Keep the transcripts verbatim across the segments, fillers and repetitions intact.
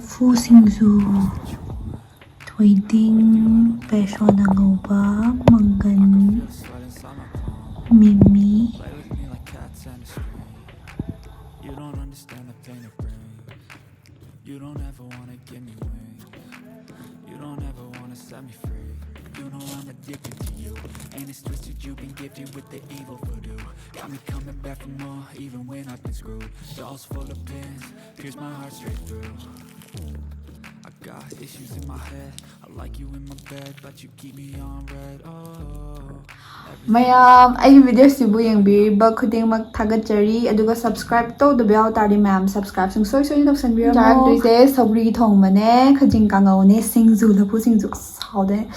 ꯂꯐꯨ ꯁꯤꯡꯖꯨ, ꯊꯣꯏꯗꯤꯡ, ꯕꯦꯁꯣꯟꯅ ꯉꯧꯕ, ꯃꯪꯒꯟ, ꯃꯤꯃꯤ꯫ You don't understand the pain it brings. You don't ever wanna give me wings. You don't ever wanna set me free. You know I'm addicted to you. And it's twisted, you've been gifted with the evil voodoo. Got me coming back for more, even when I've been screwed. Dolls full of pins, pierce my heart straight through. I got issues in my head. I like you in my bed, but you keep me on red. Oh. ꯃꯌꯥꯝ ꯑꯩꯒꯤ ꯚꯤꯗꯤꯑꯣꯁꯤꯕꯨ ꯌꯦꯡꯕꯤꯔꯤꯕ ꯈꯨꯗꯤꯡꯃꯛ ꯊꯥꯒꯠꯆꯔꯤ꯫ ꯑꯗꯨꯒ subscribe ꯇꯧꯗꯕ ꯌꯥꯎ ꯇꯥꯔꯗꯤ ꯃꯌꯥꯝ subscribe ꯁꯨꯡꯁꯣꯏ ꯁꯣꯏꯗꯅ ꯇꯧꯁꯟꯕꯤꯔꯝꯃꯣ꯫ ꯆꯥꯔꯛꯇꯣꯏꯁꯦ ꯁꯧꯒ꯭ꯔꯤ ꯊꯣꯡꯕꯅꯦ, ꯈꯖꯤꯡ ꯀꯥꯡꯉꯧꯅꯦ, ꯁꯤꯡꯖꯨ, ꯂꯐꯨ ꯁꯤꯡꯖꯨ꯫ ꯑꯁ, ꯍꯥꯎꯗꯣꯏꯅꯦ꯫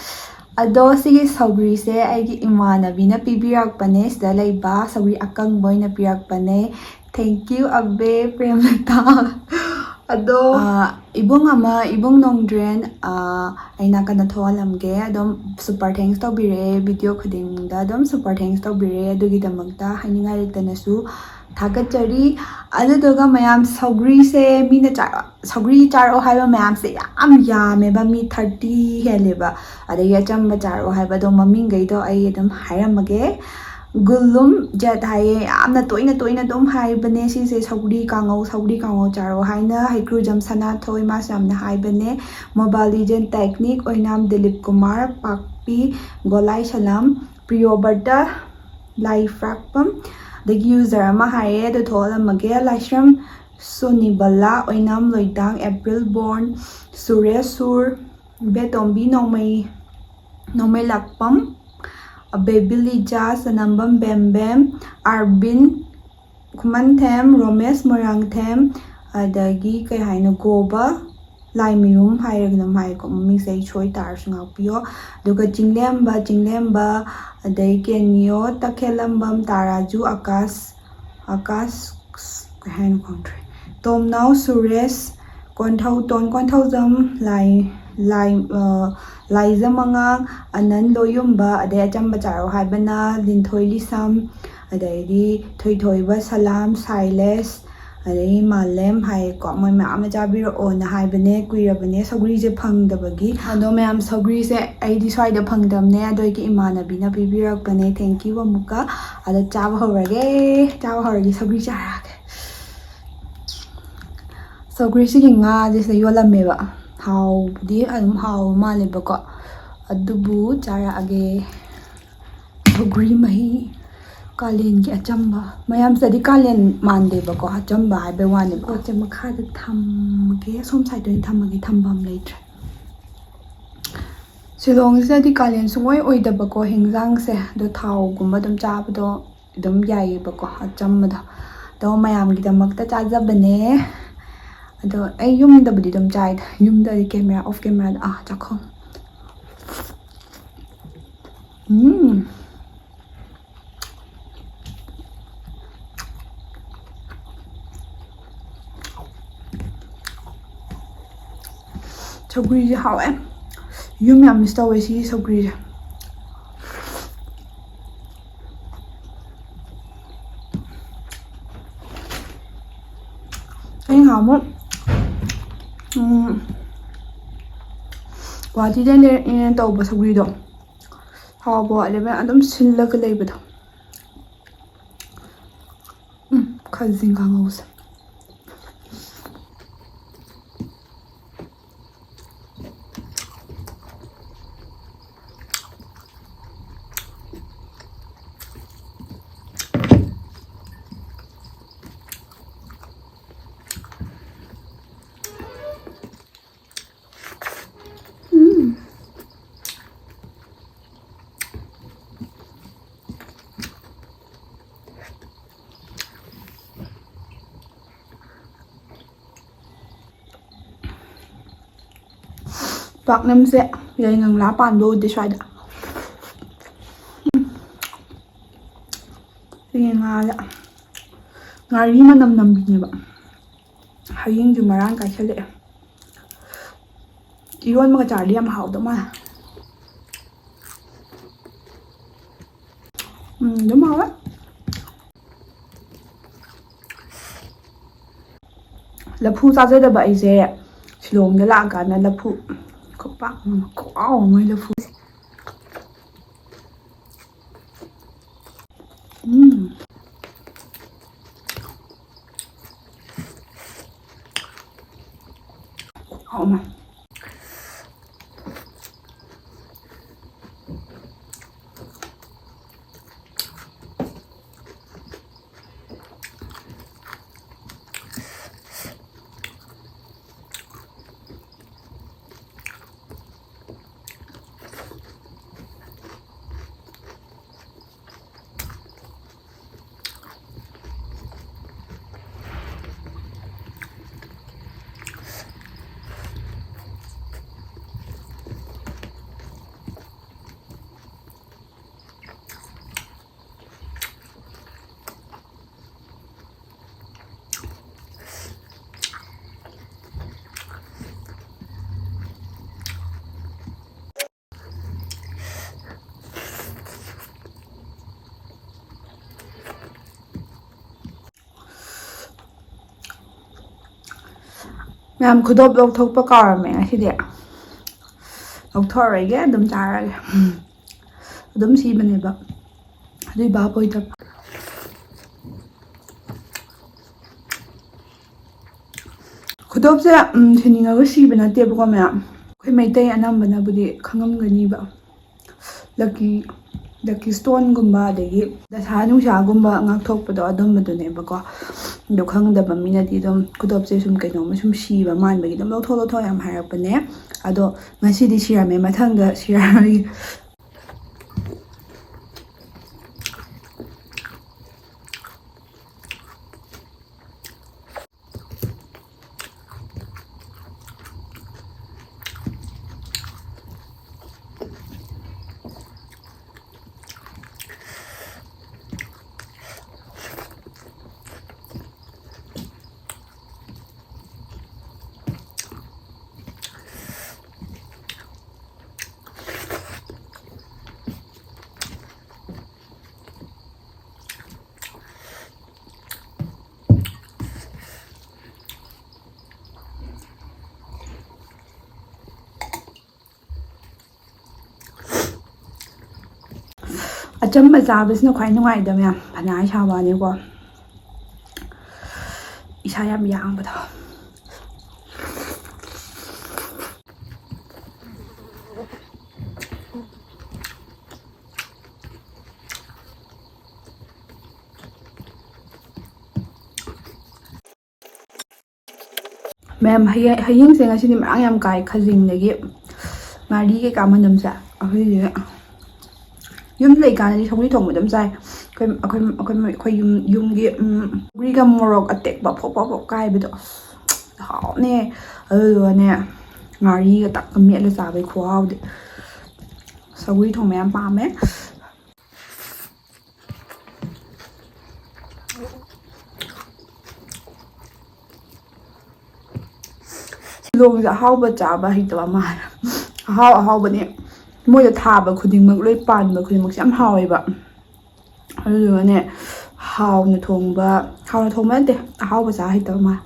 ꯑꯗꯣ ꯁꯤꯒꯤ ꯁꯧꯒ꯭ꯔꯤꯁꯦ ꯑꯩꯒꯤ ꯏꯃꯥꯟꯅꯕꯤꯅ ꯄꯤꯕꯤꯔꯛꯄꯅꯦ, ꯁꯤꯗ ꯂꯩꯕ ꯁꯧꯒ꯭ꯔꯤ ꯑꯀꯪꯕ ꯑꯣꯏꯅ ꯄꯤꯔꯛꯄꯅꯦ꯫ Thank you, ꯑꯕꯦ ꯄ꯭ꯔꯦꯝꯂꯇꯥ꯫ ꯑꯗꯣ ꯑ, ꯏꯕꯨꯡ ꯑꯃ, ꯏꯕꯨꯡ ꯅꯣꯡꯗ꯭ꯔꯦꯟ, ꯑ, ꯑꯩ ꯅꯥꯀꯟꯗ ꯊꯣꯛꯍꯜꯂꯝꯒꯦ꯫ ꯑꯗꯨꯝ super thanks ꯇꯧꯕꯤꯔꯛꯑꯦ, ꯚꯤꯗꯤꯑꯣ ꯈꯨꯗꯤꯡꯗ ꯑꯗꯨꯝ super thanks ꯇꯧꯕꯤꯔꯛꯑꯦ꯫ ꯑꯗꯨꯒꯤꯗꯃꯛꯇ ꯍꯥꯏꯅꯤꯡꯉꯥꯏ ꯂꯩꯇꯅꯁꯨ ꯊꯥꯒꯠꯆꯔꯤ꯫ ꯑꯗꯨꯗꯨꯒ ꯃꯌꯥꯝ, ꯁꯧꯒ꯭ꯔꯤꯁꯦ ꯃꯤꯅ ꯆꯥ-, ꯁꯧꯒ꯭ꯔꯤ ꯆꯥꯔꯛꯑꯣ ꯍꯥꯏꯕ ꯃꯌꯥꯝꯁꯦ ꯌꯥꯝ ꯌꯥꯝꯃꯦꯕ, ꯃꯤ thirty ꯍꯦꯜꯂꯦꯕ꯫ ꯑꯗꯒꯤ ꯑꯆꯝꯕ ꯆꯥꯔꯛꯑꯣ ꯍꯥꯏꯕꯗꯣ ꯃꯃꯤꯡꯈꯩꯗꯣ ꯑꯩ ꯑꯗꯨꯝ ꯍꯥꯏꯔꯝꯃꯒꯦ꯫ ꯒꯨꯜꯂꯨꯝ ꯖꯠ ꯍꯥꯏꯌꯦ, ꯌꯥꯝꯅ ꯇꯣꯏꯅ ꯇꯣꯏꯅ ꯑꯗꯨꯝ ꯍꯥꯏꯕꯅꯦ ꯁꯤꯁꯦ, ꯁꯧꯒ꯭ꯔꯤ ꯀꯥꯡꯉꯧ, ꯁꯧꯒ꯭ꯔꯤ ꯀꯥꯡꯉꯧ ꯆꯥꯔꯛꯑꯣ ꯍꯥꯏꯅ꯫ ꯍꯩꯀ꯭ꯔꯨꯖꯝ ꯁꯅꯥꯊꯣꯏ, ꯃꯥꯁꯨ ꯌꯥꯝꯅ ꯍꯥꯏꯕꯅꯦ꯫ Mobile Legend Technique, ꯑꯣꯏꯅꯥꯝ ꯗꯤꯂꯤꯞ ꯀꯨꯃꯥꯔ, ꯄꯥꯛꯄꯤ, ꯒꯣꯂꯥꯏ ꯁꯂꯥꯝ, ꯄ꯭ꯔꯤꯌꯣꯕꯔꯇ, ꯂꯥꯏ ꯐ꯭ꯔꯥꯛꯄꯝ, ꯑꯗꯒꯤ user ꯑꯃ ꯍꯥꯏꯌꯦ, ꯑꯗꯨ ꯊꯣꯛꯍꯜꯂꯝꯃꯒꯦ꯫ ꯂꯥꯏꯁ꯭ꯔꯝ ꯁꯣꯅꯤꯕꯂꯥ, ꯑꯣꯏꯅꯥꯝ ꯂꯣꯏꯗꯥꯡ, ꯑꯦꯄ꯭ꯔꯤꯜ ꯕꯣꯔꯟ, ꯁꯨꯔꯦꯁ ꯁꯨꯔ, ꯕꯦꯇꯣꯝꯕꯤ ꯅꯣꯡꯃꯩ, ꯅꯣꯡꯃꯩ ꯂꯥꯛꯄꯝ, ꯕꯦꯕꯤ ꯂꯤꯖꯥ, ꯆꯅꯝꯕꯝ ꯕꯦꯝꯕꯦꯝ, ꯑꯥꯔꯕꯤꯟ ꯈꯨꯃꯟꯊꯦꯝ, ꯔꯣꯃꯦꯁ ꯃꯣꯏꯔꯥꯡꯊꯦꯝ, ꯑꯗꯒꯤ ꯀꯩ ꯍꯥꯏꯅꯣ, ꯒꯣꯕ ꯂꯥꯏꯃꯌꯨꯝ ꯍꯥꯏꯔꯒ ꯑꯗꯨꯝ ꯍꯥꯏꯀꯣ, ꯃꯃꯤꯡꯁꯦ ꯑꯩ ꯁꯣꯏ ꯇꯥꯔꯁꯨ ꯉꯥꯛꯄꯤꯌꯣ꯫ ꯑꯗꯨꯒ ꯆꯤꯡꯂꯦꯝꯕ, ꯆꯤꯡꯂꯦꯝꯕ, ꯑꯗꯩ ꯀꯦꯅꯤꯌꯣ, ꯇꯈꯦꯜꯂꯝꯕꯝ, ꯇꯥꯔꯥꯖꯨ, ꯑꯀꯥꯁ, ꯑꯀꯥꯁ, ꯀꯩ ꯍꯥꯏꯅꯣ ꯈꯪꯗ꯭ꯔꯦ, ꯇꯣꯝꯅꯥꯎ ꯁꯨꯔꯦꯁ, ꯀꯣꯟꯊꯧꯇꯣꯟ ꯀꯣꯟꯊꯧꯖꯝ, ꯂꯥꯏ, ꯂꯥꯏ, ꯑ, ꯂꯥꯏꯖꯝ ꯑꯉꯥꯡ, ꯑꯅꯟ ꯂꯣꯌꯨꯝꯕ, ꯑꯗꯩ ꯑꯆꯝꯕ ꯆꯥꯔꯣ ꯍꯥꯏꯕꯅ ꯂꯤꯟꯊꯣꯏ ꯂꯤꯁꯝ, ꯑꯗꯩꯗꯤ ꯊꯣꯏꯊꯣꯏꯕ ꯁꯂꯥꯝ, ꯁꯥꯏꯂꯦꯁ, ꯑꯗꯩ ꯃꯥꯂꯦꯝ ꯍꯥꯏꯌꯦꯀꯣ, ꯃꯣꯏ ꯃꯌꯥꯝ ꯑꯃ ꯆꯥꯕꯤꯔꯛꯑꯣꯅ ꯍꯥꯏꯕꯅꯦ, ꯀꯨꯏꯔꯕꯅꯦ ꯁꯧꯒ꯭ꯔꯤꯁꯦ ꯐꯪꯗꯕꯒꯤ꯫ ꯑꯗꯣ ꯃꯌꯥꯝ, ꯁꯧꯒ꯭ꯔꯤꯁꯦ ꯑꯩꯗꯤ ꯁ꯭ꯋꯥꯏꯗ ꯐꯪꯗꯕꯅꯦ, ꯑꯗꯣ ꯑꯩꯒꯤ ꯏꯃꯥꯟꯅꯕꯤꯅ ꯄꯤꯕꯤꯔꯛꯄꯅꯦ꯫ Thank you ꯑꯃꯨꯛꯀ꯫ ꯑꯗꯣ ꯆꯥꯕ ꯍꯧꯔꯒꯦ, ꯆꯥꯕ ꯍꯧꯔꯒꯦ, ꯁꯧꯒ꯭ꯔꯤ ꯆꯥꯔꯛꯑꯒꯦ꯫ ꯁꯧꯒ꯭ꯔꯤꯁꯤꯒꯤ ꯉꯥꯁꯦ ꯁꯤꯗ ꯌꯣꯜꯂꯝꯃꯦꯕ꯫ ꯍꯥꯎꯕꯨꯗꯤ ꯑꯗꯨꯝ ꯍꯥꯎꯕ ꯃꯥꯜꯂꯦꯕꯀꯣ, ꯑꯗꯨꯕꯨ ꯆꯥꯔꯛꯑꯒꯦ꯫ ꯁꯧꯒ꯭ꯔꯤ ꯃꯍꯤ, ꯀꯥꯂꯦꯟꯒꯤ ꯑꯆꯝꯕ꯫ ꯃꯌꯥꯝꯁꯤꯗꯗꯤ ꯀꯥꯂꯦꯟ ꯃꯥꯟꯗꯦꯕꯀꯣ, ꯑꯆꯝꯕ ꯍꯥꯏꯕꯩ ꯋꯥꯅꯦꯕ꯫ ꯄꯣꯠꯁꯦ ꯃꯈꯥꯗ ꯊꯝꯃꯒꯦ, ꯑꯁꯣꯝ ꯁꯥꯏꯗ ꯑꯣꯏꯅ ꯊꯝꯃꯒꯦ, ꯊꯝꯐꯝ ꯂꯩꯇ꯭ꯔꯦ꯫ ꯁꯤꯂꯣꯡꯁꯤꯗꯗꯤ ꯀꯥꯂꯦꯟ ꯁꯨꯡꯑꯣꯏ ꯑꯣꯏꯗꯕꯀꯣ, ꯍꯤꯟꯖꯥꯡꯁꯦ ꯑꯗꯣ ꯊꯥꯎꯒꯨꯝꯕ ꯑꯗꯨꯝ ꯆꯥꯕꯗꯣ ꯑꯗꯨꯝ ꯌꯥꯏꯌꯦꯕꯀꯣ, ꯑꯆꯝꯕꯗꯣ꯫ ꯑꯗꯣ ꯃꯌꯥꯝꯒꯤꯗꯃꯛꯇ ꯆꯥꯖꯕꯅꯦ꯫ ꯑꯗꯣ ꯑꯩ ꯌꯨꯝꯗꯕꯨꯗꯤ ꯑꯗꯨꯝ ꯆꯥꯏꯗ, ꯌꯨꯝꯗꯗꯤ camera, off camera ꯗ꯫ ꯑꯥ, ꯆꯥꯛꯈꯨꯝ꯫ ꯎꯝ꯫ ꯁꯧꯒ꯭ꯔꯤꯁꯦ ꯍꯥꯎꯋꯦ꯫ ꯌꯨꯝ ꯌꯥꯝ miss ꯇꯧꯋꯦ ꯁꯤꯒꯤ ꯁꯧꯒ꯭ꯔꯤꯁꯦ꯫ ꯑꯩ ꯉꯍꯥꯟꯃꯨꯛ, ꯎꯝ, ꯒꯨꯍꯥꯇꯤꯗ ꯂꯩꯔꯛꯑꯦꯅ ꯇꯧꯕ ꯁꯧꯒ꯭ꯔꯤꯗꯣ ꯍꯥꯎꯕ ꯋꯥꯠꯂꯦꯕ, ꯑꯗꯨꯝ ꯁꯤꯜꯂꯒ ꯂꯩꯕꯗꯣ꯫ ꯎꯝ, ꯈꯥꯖꯤꯡ ꯀꯥꯡꯉꯧꯁꯦ꯫ ꯎꯝ꯫ ꯄꯥꯛꯅꯝꯁꯦ ꯌꯥꯏꯉꯪꯂꯥ ꯄꯥꯟꯕ ꯎꯗꯦ ꯁ꯭ꯋꯥꯏꯗ꯫ ꯎꯝ꯫ ꯁꯤꯒꯤ ꯉꯥꯁꯦ ꯉꯥꯔꯤ ꯃꯅꯝ ꯅꯝꯕꯤꯅꯦꯕ꯫ ꯍꯌꯤꯡꯁꯨ ꯃꯔꯥꯡ ꯀꯥꯏꯁꯜꯂꯛꯑꯦ꯫ ꯏꯔꯣꯟꯕꯒ ꯆꯥꯔꯗꯤ ꯌꯥꯝ ꯍꯥꯎꯗꯧ ꯃꯥꯜꯂꯦ꯫ ꯎꯝ, ꯑꯗꯨꯝ ꯍꯥꯎꯋꯦ꯫ ꯂꯐꯨ ꯆꯥꯖꯗꯕ ꯑꯩꯁꯦ ꯁꯤꯂꯣꯡꯗ ꯂꯥꯛꯑꯀꯥꯟꯗ ꯂꯐꯨ ꯈꯨꯄꯥꯛ ꯑꯃ, ꯈꯨꯍꯥꯎ ꯑꯃ ꯂꯐꯨꯁꯦ꯫ ꯎꯝ꯫ ꯈꯨꯍꯥꯎ ꯑꯃ꯫ ꯃꯌꯥꯝ, ꯈꯨꯗꯣꯞ ꯂꯧꯊꯣꯛꯄ ꯀꯥꯎꯔꯝꯃꯦ ꯉꯁꯤꯗꯤ꯫ ꯂꯧꯊꯣꯛꯑꯔꯣꯏꯒꯦ, ꯑꯗꯨꯝ ꯆꯥꯔꯒꯦ꯫ ꯑꯗꯨꯝ ꯁꯤꯕꯅꯦꯕ, ꯑꯗꯨꯏ ꯚꯥꯞ ꯑꯣꯏꯗꯕ꯫ ꯈꯨꯗꯣꯞꯁꯦ, ꯎꯝ, ꯁꯤꯅꯤꯡꯉꯒ ꯁꯤꯕ ꯅꯠꯇꯦꯕꯀꯣ ꯃꯌꯥꯝ꯫ ꯑꯩꯈꯣꯏ ꯃꯩꯇꯩ ꯑꯅꯝꯕꯅꯕꯨꯗꯤ ꯈꯪꯉꯝꯒꯅꯤꯕ꯫ ꯂꯛꯀꯤ, ꯂꯛꯀꯤ ꯁ꯭ꯇꯣꯟꯒꯨꯝꯕ, ꯑꯗꯒꯤ ꯗꯁꯥ ꯅꯨꯡꯁꯥꯒꯨꯝꯕ ꯉꯥꯛꯊꯣꯛꯄꯗꯣ, ꯑꯗꯨꯝꯕꯗꯨꯅꯦꯕꯀꯣ꯫ ꯑꯗꯣ ꯈꯪꯗꯕ ꯃꯤꯅꯗꯤ ꯑꯗꯨꯝ ꯈꯨꯗꯣꯞꯁꯦ ꯁꯨꯝ ꯀꯩꯅꯣꯝꯃ ꯁꯨꯝ ꯁꯤꯕ ꯃꯥꯟꯕꯒꯤ ꯑꯗꯨꯝ ꯂꯧꯊꯣꯛ ꯂꯧꯊꯣꯛ ꯌꯥꯝ ꯍꯥꯏꯔꯛꯄꯅꯦ꯫ ꯑꯗꯣ ꯉꯁꯤꯗꯤ ꯁꯤꯔꯝꯃꯦ, ꯃꯊꯪꯗ ꯁꯤꯔꯝꯃꯒꯤ ꯑꯆꯝꯕ ꯆꯥꯕꯁꯤꯅ ꯈ꯭ꯋꯥꯏ ꯅꯨꯡꯉꯥꯏꯗ ꯃꯌꯥꯝ, ꯐꯅ ꯍꯥꯏ ꯁꯥꯕꯅꯤꯀꯣ꯫ ꯏꯁꯥ ꯌꯥꯝ ꯌꯥꯡꯕꯗꯣ꯫ ꯃꯌꯥꯝ, ꯍꯌꯦꯡ, ꯍꯌꯦꯡꯁꯦ ꯉꯁꯤꯗꯤ ꯃꯔꯥꯡ ꯌꯥꯝ ꯀꯥꯏ꯫ ꯈꯖꯤꯡꯗꯒꯤ ꯉꯥꯔꯤ ꯀꯩꯀꯥ ꯃꯅꯝꯁꯦ꯫ ꯑꯩꯈꯣꯏꯁꯤꯅ ꯌꯨꯝꯗ ꯂꯩꯀꯥꯟꯗꯗꯤ ꯁꯧꯒ꯭ꯔꯤ ꯊꯣꯡꯕ ꯑꯗꯨꯝ ꯆꯥꯏ꯫ ꯑꯩꯈꯣꯏ, ꯑꯩꯈꯣꯏ, ꯑꯩꯈꯣꯏ, ꯑꯩꯈꯣꯏ ꯌꯨꯝ, ꯌꯨꯝꯒꯤ, ꯎꯝ, ꯁꯧꯒ꯭ꯔꯤꯒ ꯃꯣꯔꯣꯛ ꯑꯇꯦꯛꯄ ꯐꯣꯛ ꯐꯣꯛ ꯐꯣꯛ ꯀꯥꯏꯕꯗꯣ, ꯑꯁ, ꯍꯥꯎꯅꯦ꯫ ꯑꯗꯨꯗꯨꯒꯅꯦ, ꯉꯥꯔꯤꯒ ꯇꯛꯀ ꯃꯦꯠꯂ ꯆꯥꯕꯩ ꯈꯨꯍꯥꯎꯗꯤ꯫ ꯁꯧꯒ꯭ꯔꯤ ꯊꯣꯡꯕ ꯌꯥꯝ ꯄꯥꯝꯃꯦ꯫ ꯁꯤꯂꯣꯡꯁꯦ ꯑꯍꯥꯎꯕ ꯆꯥꯕ ꯍꯩꯇꯕ ꯃꯥꯜꯂꯦ꯫ ꯑꯍꯥꯎ ꯑꯍꯥꯎꯕꯅꯦ ꯃꯣꯏꯗ ꯊꯥꯕ ꯈꯨꯗꯤꯡꯃꯛ, ꯂꯣꯏ ꯄꯥꯟꯕ ꯈꯨꯗꯤꯡꯃꯛꯁꯦ ꯌꯥꯝ ꯍꯥꯎꯋꯦꯕ꯫ ꯑꯗꯨꯗꯨꯒꯅꯦ, ꯍꯥꯎꯅ ꯊꯣꯡꯕ, ꯍꯥꯎꯅ ꯊꯣꯡꯕ ꯅꯠꯇꯦ, ꯑꯍꯥꯎꯕ ꯆꯥ ꯍꯩꯇꯕ ꯃꯥꯜꯂꯦ꯫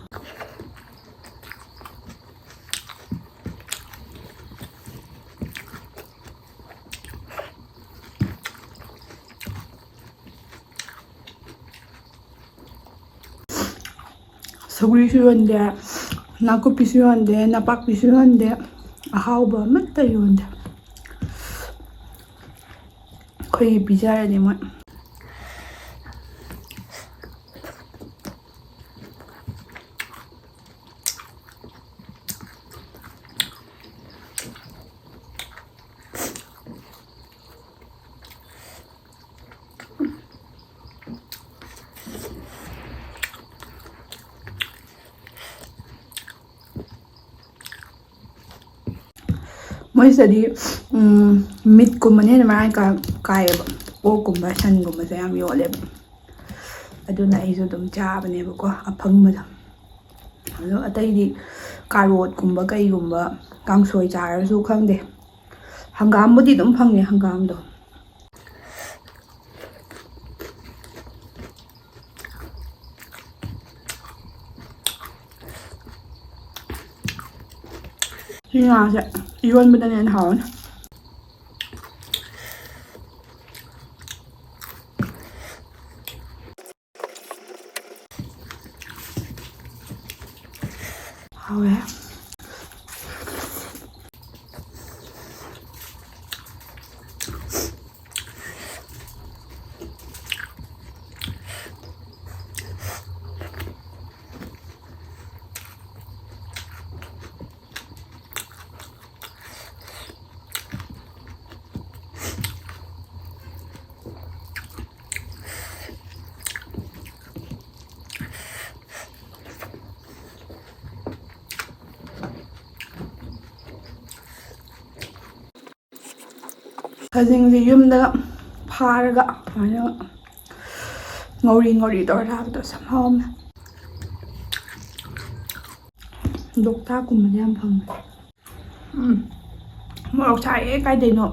ꯁꯧꯒ꯭ꯔꯤꯁꯨ ꯌꯣꯟꯗꯦ, ꯅꯥꯀꯨꯞꯄꯤꯁꯨ ꯌꯣꯟꯗꯦ, ꯅꯄꯥꯛꯄꯤꯁꯨ ꯌꯣꯟꯗꯦ, ꯑꯍꯥꯎꯕ ꯑꯃꯠꯇ ꯌꯣꯟꯗꯦ꯫ ꯑꯩꯈꯣꯏꯒꯤ ꯄꯤꯖꯔꯗꯤ ꯃꯣꯏ꯫ ꯃꯣꯏꯁꯤꯗꯗꯤ, ꯎꯝ, ꯃꯤꯠꯀꯨꯝꯕꯅ ꯍꯦꯟꯅ ꯃꯔꯥꯡ ꯀꯥ-, ꯀꯥꯏꯌꯦꯕ꯫ ꯑꯣꯛꯀꯨꯝꯕ, ꯁꯟꯒꯨꯝꯕꯁꯦ ꯌꯥꯝ ꯌꯣꯜꯂꯦꯕ꯫ ꯑꯗꯨꯅ ꯑꯩꯁꯨ ꯑꯗꯨꯝ ꯆꯥꯕꯅꯦꯕꯀꯣ, ꯑꯐꯪꯕꯗꯣ꯫ ꯑꯗꯣ ꯑꯇꯩꯗꯤ ꯀꯥꯔꯣꯠꯀꯨꯝꯕ ꯀꯩꯒꯨꯝꯕ ꯀꯥꯡꯁꯣꯏ ꯆꯥꯔꯁꯨ ꯈꯪꯗꯦ꯫ ꯍꯪꯒꯥꯝꯕꯨꯗꯤ ꯑꯗꯨꯝ ꯐꯪꯉꯦ, ꯍꯪꯒꯥꯝꯗꯣ꯫ ꯁꯤ ꯉꯥꯁꯦ ꯏꯔꯣꯟꯕꯗꯅ ꯍꯦꯟꯅ ꯍꯥꯎꯔꯅꯤ꯫ ꯍꯥꯎꯋꯦ꯫ ꯈꯖꯤꯡꯁꯦ ꯌꯨꯝꯗ ꯐꯥꯔꯒ ꯁꯨꯃꯥꯏꯅ ꯉꯧꯔꯤ ꯉꯧꯔꯤ ꯇꯧꯔ ꯆꯥꯕꯗꯣ ꯑꯁ ꯌꯥꯝ ꯍꯥꯎꯕꯅꯦ꯫ ꯂꯣꯛꯇꯥꯛꯀꯨꯝꯕꯗꯤ ꯌꯥꯝ ꯐꯪꯉꯦ꯫ ꯎꯝ꯫ ꯃꯣꯔꯣꯛ ꯁꯥꯏꯌꯦ ꯀꯥꯏꯗꯩꯅꯣ꯫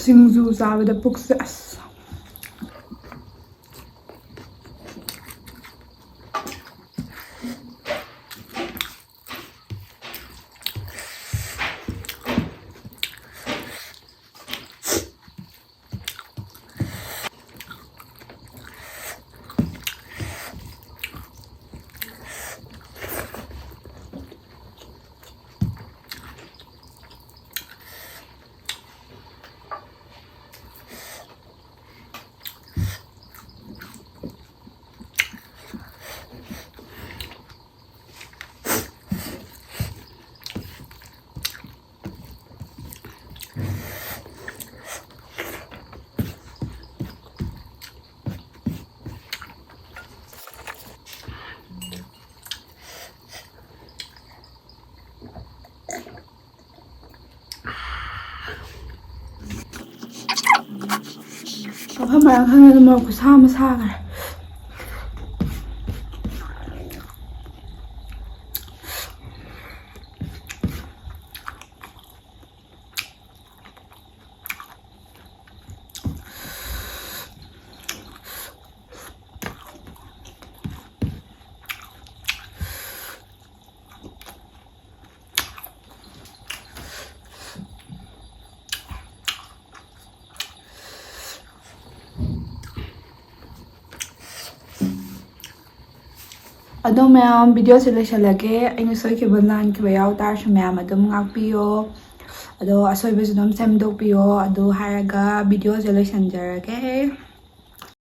ꯁꯤꯡꯖꯨ ꯆꯥꯕꯗ ꯄꯨꯛꯁꯦ ꯑꯁ꯫ ꯃꯌꯥꯝ ꯈꯪꯉꯦ, ꯑꯗꯨ ꯃꯣꯔꯣꯛ ꯈꯨꯁꯥ ꯑꯃ ꯁꯥꯈ꯭ꯔꯦ꯫ ꯑꯗꯣ ꯃꯌꯥꯝ, ꯚꯤꯗꯤꯑꯣꯁꯦ ꯂꯣꯏꯁꯤꯜꯂꯒꯦ꯫ ꯑꯩꯅ ꯁꯣꯏꯈꯤꯕ ꯂꯥꯟꯈꯤꯕ ꯌꯥꯎ ꯇꯥꯔꯁꯨ ꯃꯌꯥꯝ ꯑꯗꯨꯝ ꯉꯥꯛꯄꯤꯌꯣ꯫ ꯑꯗꯣ ꯑꯁꯣꯏꯕꯁꯨ ꯑꯗꯨꯝ ꯁꯦꯝꯗꯣꯛꯄꯤꯌꯣ꯫ ꯑꯗꯨ ꯍꯥꯏꯔꯒ ꯚꯤꯗꯤꯑꯣꯁꯦ ꯂꯣꯏꯁꯤꯟꯖꯔꯒꯦ꯫